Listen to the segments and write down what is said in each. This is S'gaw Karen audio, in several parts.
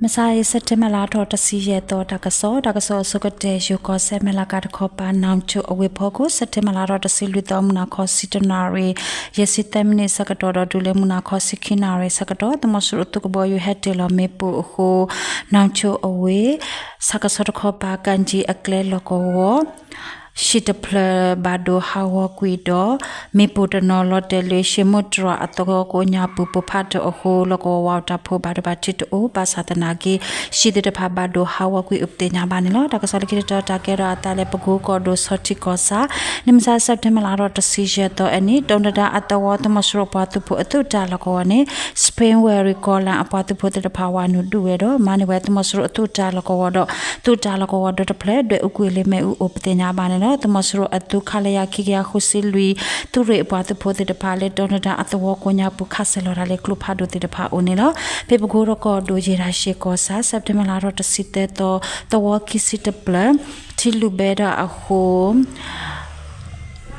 မုၢ်ဆါအံၤ စဲးပထ့ဘၢၣ်လါထီၣ်တဆံယဲၢ်သီ တၢ်ကစီၣ်, တၢ်ကစီၣ်အဆိကတၢၢ် ယိၤကီၢ်စဲၣ် မဲၢ်လးကးတခီပၤ နီၣ်ဆိအဝ့ၢ်ဖီခိၣ် စဲးပထ့ဘၢၣ်လါထီၣ်တဆံလွံၢ်သီ မုၢ်နၤခီဆံတနၣ်ရံၣ် ယဲၢ်ဆံသၢမံးနံးဆၢကတီၢ်ဒီး တုၤလၢမုၢ်နၤခီဆံခံနၣ်ရံၣ်ဆၢကတီၢ် သုးမီၤစိရိၤအသုးကဘီယူၤဟဲတ့ၢ်လီၤမ့ၣ်ပိၢ်အဃိ နီၣ်ဆိအဝ့ၢ် ဆၣ်ကဆီတခီပၤ ကၣ်ကၠံအကျဲလီၢ်ကဝီၤ ဟံၣ်တဖျၢၣ်ဘၣ်ဒိဟးဂီၤကွံာ်ဒီး မ့ၣ်ပိၢ်တနီၤလီၤတဲာ်လၢ ၡ့မိၢ်တြီၢ်အသဝီကိးညါပူၤ ပိၢ်ဖးထၢၣ်အဃိ လီၢ်ကဝီၤဝးတၢ်ဖိဘၣ်ဒိဘၣ်ထံးတအိၣ် ဘၣ်ဆၣ်သနာ်က့ ဟံၣ်သ့ၣ်တဖၣ်ဘၣ်ဒိဟးဂီၤကွံာ်အိၣ်ပသ့ၣ်ညါဘၣ်န့ၣ်လီၤ. တၢ်ကစီၣ်လၢခံတတီၤ တၢ်ကဲထီၣ်အသးလၢ ပကိကီၢ်ဒိၣ် ဆီထံးကီၢ်ဆၣ် န့ၣ်မုၢ်ဆါ စဲးပထ့ဘၢၣ်လါထီၣ်တဆံယဲၢ်သီအနံၤ တိၣ်နဒါအသဝီ သုးမီၤစိရိၤပှၤသုးဖိအသုးတၢ်လီၢ်ကဝီၤန့ၣ် Spring Valley ကီၢ်လၣ်အပှၤသုးဖိသ့ၣ်တဖၣ် ဝၤနုာ်ဒုးဝဲဒီး မၤန့ၢ်ဝဲသုးမီၤစိရိၤအသုးတၢ်လီၢ်ကဝီၤဒီး သုးတၢ်လီၢ်ကဝီၤဒီတဖျၢၣ် ဒွဲၣ်အူကွံာ်လၢမ့ၣ်အူအိၣ်ပသ့ၣ်ညါဘၣ်န့ၣ်လီၤ. သုးမီၤစိရိၤအသုး ခလရ ခံကယၤဃုဆံလွံၢ် သုးရ့ၣ်အပှၤသုးဖိသ့ၣ်တဖၣ်လၢ တိၣ်နဒါအသဝီကိးညါပူၤ ခးစဲၤလီၤတၢ်လၢကျိဖးဒိၣ်သ့ၣ်တဖၣ်အိၣ်န့ၣ်လီၤ. ဖဲပကိကီၢ်ဒိၣ် ယဲၢ်တၢ်ရှ့ၣ်ကီၢ်ဆၣ် စဲးပထ့ဘၢၣ်လါထီၣ်တဆံသၢသီ သဝီခံဆံတဖျၢၣ် ထံလုၣ်ဘဲဒၣ်အဃိ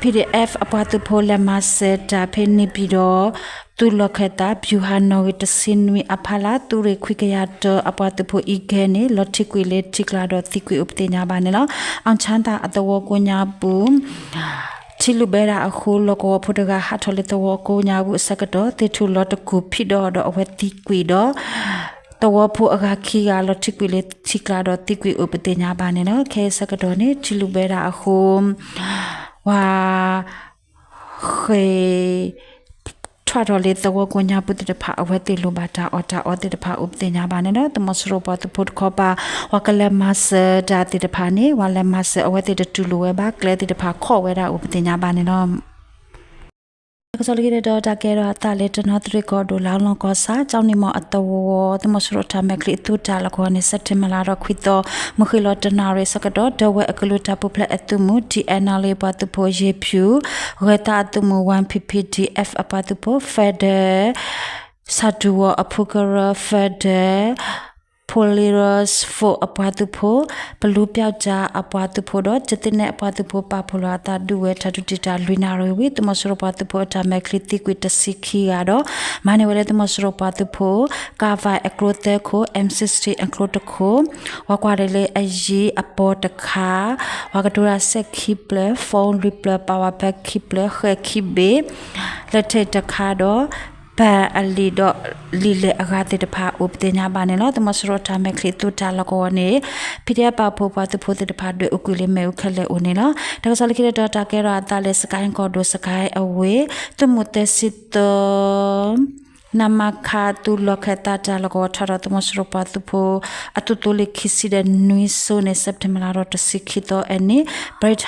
P D F အပှၤသုးဖိလဲၤမၤစၢၤတၢ်ဖဲန့ၣ်ပၠံၣ်ဒီး သုးလီၢ်ခၢၣ်သး ဗျူဟာ နီၣ်ဂံၢ်တဆံနွံအဖီလာ် သုးရ့ၣ်ခွံကယၤတၢအပှၤသုးဖိအံၤခဲန့ၣ် လီၤထံးကွံာ်လၢထံကျါဒီးသံကွံာ်အိၣ်ပသ့ၣ်ညါဘၣ်န့ၣ်လီၤ. အီၣ်ဆၣ်သၣ်အသဝီကိးညါပူၤ ထံလုၣ်ဘဲဒၣ်အဃိ လီၢ်ကဝီၤဖိတဂၤဟးထီၣ်လၢသဝီကိးညါပူၤအဆၢကတီၢ် သ့ၣ်ထူၣ်လီၤတကူၢ်ဖံးဒီးဒီးအဝဲသံကွံာ်ဒီး သဝီဖိအဂၤခံဂၤလီၤထံးကွံာ်လၢထံကျါဒီးသံကွံာ်အိၣ်ပသ့ၣ်ညါဘၣ်န့ၣ်လီၤ. ခဲအံၤဆၢကတီၢ်န့ၣ် ထံလုၣ်ဘဲဒၣ်အဃိ ပှၤ ဃ့ၢ် ထီၣ်ထီၣ်လၢသဝီကိးညါပူၤသ့ၣ်တဖၣ် အဝဲသ့ၣ်လိၣ်ဘၣ်တၢ်အီၣ်တၢ်အီသ့ၣ်တဖၣ်အိၣ်ပသ့ၣ်ညါဘၣ်န့ၣ်လီၤ. သုးမီၤစိရိၤပှၤသုးဖိတခီပၤ ပှၤကလဲၤမၤစၢၤတၢ်သ့ၣ်တဖၣ်န့ၣ် ပှၤလဲၤမၤစၢၤအဝဲသ့ၣ်တတူၢ်လိာ်ဝဲဘၣ် ကျဲသ့ၣ်တဖၣ်ခီၣ်ဝဲဒၣ်အိၣ်ပသ့ၣ်ညါဘၣ်န့ၣ်လီၤ. တၢ်ကစီၣ်လၢခံတတီၤ တၢ်ကဲထီၣ်အသးလၢ တနီသရံၣ်ကီၢ်ဒိၣ် လါလီၢ်ကီၢ်ဆၣ် ကၠီနံၣ်မီၢ်အသဝီ သုးမီၤစိရိၤတၢ်မဲာ်ချံအသုးတၢ်လီၢ်ကဝီၤန့ၣ် စဲးပထ့ဘၢၣ်လါထီၣ်ခွံသီ မုၢ်ဃ့ၢ်လီၤတနၣ်ရံၣ်ဆၢကတီၢ် ဒဝဲၢ်အကလုာ်တၢ်ပူၤဖျဲးအသုးမုၢ် T N L A ပှၤသုးဖိယ့ၤဖၠူၣ် ဂဲၤသးအသုးမုၢ် one P P D F အပှၤသုးဖိ Federal ဆၣ်တူၢ်ဝီၤအဖုကရၢ Federal Police Force အပှၤသုးဖိ ပလူပျောက်ကျား အပှၤသုးဖိဒီး ကသ့ၣ်နဲၣ်အပှၤသုးဖိ ပာ်ဖှိၣ်လီၤအသးဒုးဝဲ တၢ်ဒုးတံာ်တာ်လွံၢ်နၣ်ရံၣ်ဝံၤ သုးမီၤစိရိၤပှၤသုးဖိအတၢ်မဲာ်ချံသံကွံာ်တဆံခံဂၤဒီး မၤန့ၢ်ဝဲလၢသုးမီၤစိရိၤပှၤသုးဖိ ကၣ်ဝဲအကျိသၢခိၣ် M sixteen အကျိတခိၣ် ပှၤကွၢ်ဒဲးလၢအယံၤအပီတခါ ပှၤကတိၤတၢ်စဲးခံဖျၢၣ် phone လွံၢ်ဖျၢၣ် power bank ခံဖျၢၣ် ဃဲၤခံဘ့ၣ် လက်ထိပ်တခါဒီး ဘၣ်အလံာ်ဒီးလံာ်လဲၢ်အဂၤသ့ၣ်တဖၣ်အိၣ်ပသ့ၣ်ညါဘၣ်န့ၣ်လီၤ. သုးမီၤစိရိၤတၢ်မဲာ်ချံအသုးတၢ်လီၢ်ကဝီၤန့ၣ် PDF ပာ်ဖှိၣ်ပှၤသုးဖိသ့ၣ်တဖၣ် ဒွဲၣ်အူကွံာ်လၢမ့ၣ်အူခဲလၢာ်အိၣ်န့ၣ်လီၤ. တၢ်ကစီၣ်လၢခံတတီၤ တၢ်ကဲထီၣ်အသးလၢ စကဲၣ်ကီၢ်ဒိၣ် စကဲၣ်အဝ့ၢ် သုးမုၢ်သၢဆံသၢ နမခ သုးလီၢ်ခၢၣ်သးတၢ်လီၢ်ကဝီၤ ထီၣ်ဒီးသုးမီၤစိရိၤပှၤသုးဖိ အသုးသိလ့ၣ်ခံဆံဒီးနွံစိၤန့ၣ် စဲးပထ့ဘၢၣ်လါထီၣ်တဆံခံသီအနံၤ British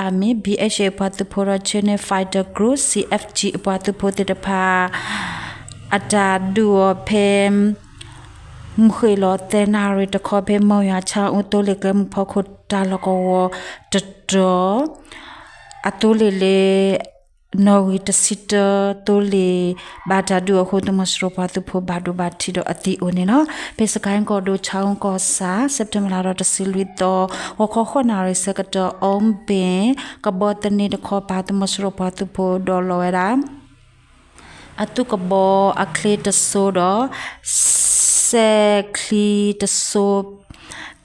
Army, B H A အပှၤသုးဖိဒီး Chinese Fighter Group, C F G အပှၤသုးဖိသ့ၣ်တဖၣ် အတၢ်ဒုးအီၤဖဲ မုၢ်ဃ့ၢ်လီၤသၢနၣ်ရံၣ်တခီ ဖဲမီၢ်ယွၤဆၣ်အူသိလ့ၣ်ကျဲမုၢ်ဖီခိၣ် တၢ်လီၢ်ကဝီၤတတီၤ အသိလ့ၣ်လၢ နီၣ်ဂံၢ်တဆံတၢသိလ့ၣ် ဘၣ်တၢ်ဒုးအဃိ သုးမီၤစိရိၤပှၤသုးဖိဘၣ်ဒိဘၣ်ထံးဒီးအသံအိၣ်န့ၣ်လီၤ. ဖဲစကဲၣ်ကီၢ်ဒိၣ် ဆၣ်အူကီၢ်ဆၣ် စဲးပထ့ဘၢၣ်လါထီၣ်တဆံလွံၢ်သီ ဂီၤခီဃိးနၣ်ရံၣ်ဆၢကတီၢ် အီဘ့ၣ် ကဘီသန့တခီပၤ သုးမီၤစိရိၤပှၤသုးဖိဒိးလီၤဝဲဒၣ် အသုးကဘီအချ့တစိၤဒီး စဲးချံတစိၤ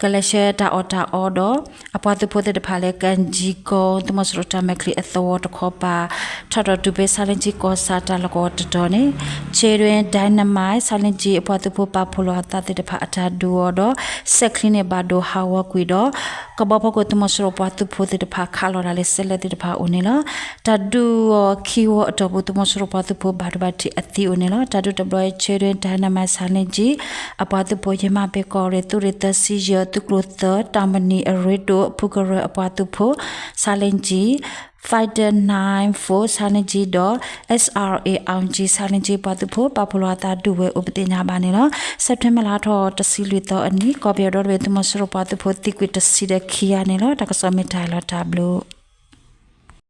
ကလဲၤဆှၢတၢ်အီၣ်တၢ်အီဒီး အပှၤသုးဖိသ့ၣ်တဖၣ်လၢ ကၣ်ကၠံကီ သုးမီၤစိရိၤတၢ်မဲာ်ချံအသဝီတခီပၤ ထီၣ်ဒီးတုၤဖဲ ဆါလ့ကၠံကီၢ်ဆၣ်တၢ်လီၢ်ကဝီၤတတီၤန့ၣ် Children Dynamite ဆါလ့ကၠံ အပှၤသုးဖိပာ်ဖှိၣ်လီၤအသးသ့ၣ်တဖၣ်အတၢ်ဒုးအီၤဒီး စဲးချံန့ၣ်ဘၣ်ဒိဟးဂီၤကွံာ်ဒီး ကဘီဖီခိၣ်သုးမီၤစိရိၤပှၤသုးဖိသ့ၣ်တဖၣ်ခးလီၤတၢ်လၢစဲးလၢသ့ၣ်တဖၣ်အိၣ်န့ၣ်လီၤ. တၢ်ဒုးအီၤခံဝီအတီၢ်ပူၤ သုးမီၤစိရိၤပှၤသုးဖိဘၣ်ဒိဘၣ်ထံးအသံအိၣ်န့ၣ်လီၤ. တၢ်ဒုးတဘျီအံၤ Children Dynamite ဆါလ့ကၠံ အပှၤသုးဖိ ယမၤဘ့ကီၢ်ရ့ၣ် သုးရ့ၣ်သၢဆံယဲၢ် သုးကျိၤသၢ တၢ်မနံၤအရ့ဒိၣ် ဖုကရၢအပှၤသုးဖိ ဆါလ့ကၠံ Fighter nine four ဆါလ့ကၠံ ဒီး S R A R G ဆါလ့ကၠံ ပှၤသုးဖိ ပာ်ဖှိၣ်လီၤအသးဒုးဝဲအိၣ်ပသ့ၣ်ညါဘၣ်န့ၣ်လီၤ. စဲးပထ့ဘၢၣ်လါထီၣ်တဆံလွံၢ်သီအနံၤ ကီၢ်ပယီၤဒီတဘ့ၣ် သုးမီၤစိရိၤပှၤသုးဖိသံကွံာ်တဆံဒီးခံဂၤန့ၣ်လီၤ. တၢ်ကစီၣ်မ့ၢ်တၢ်အံၤလီၤ တၢ်ဘျုး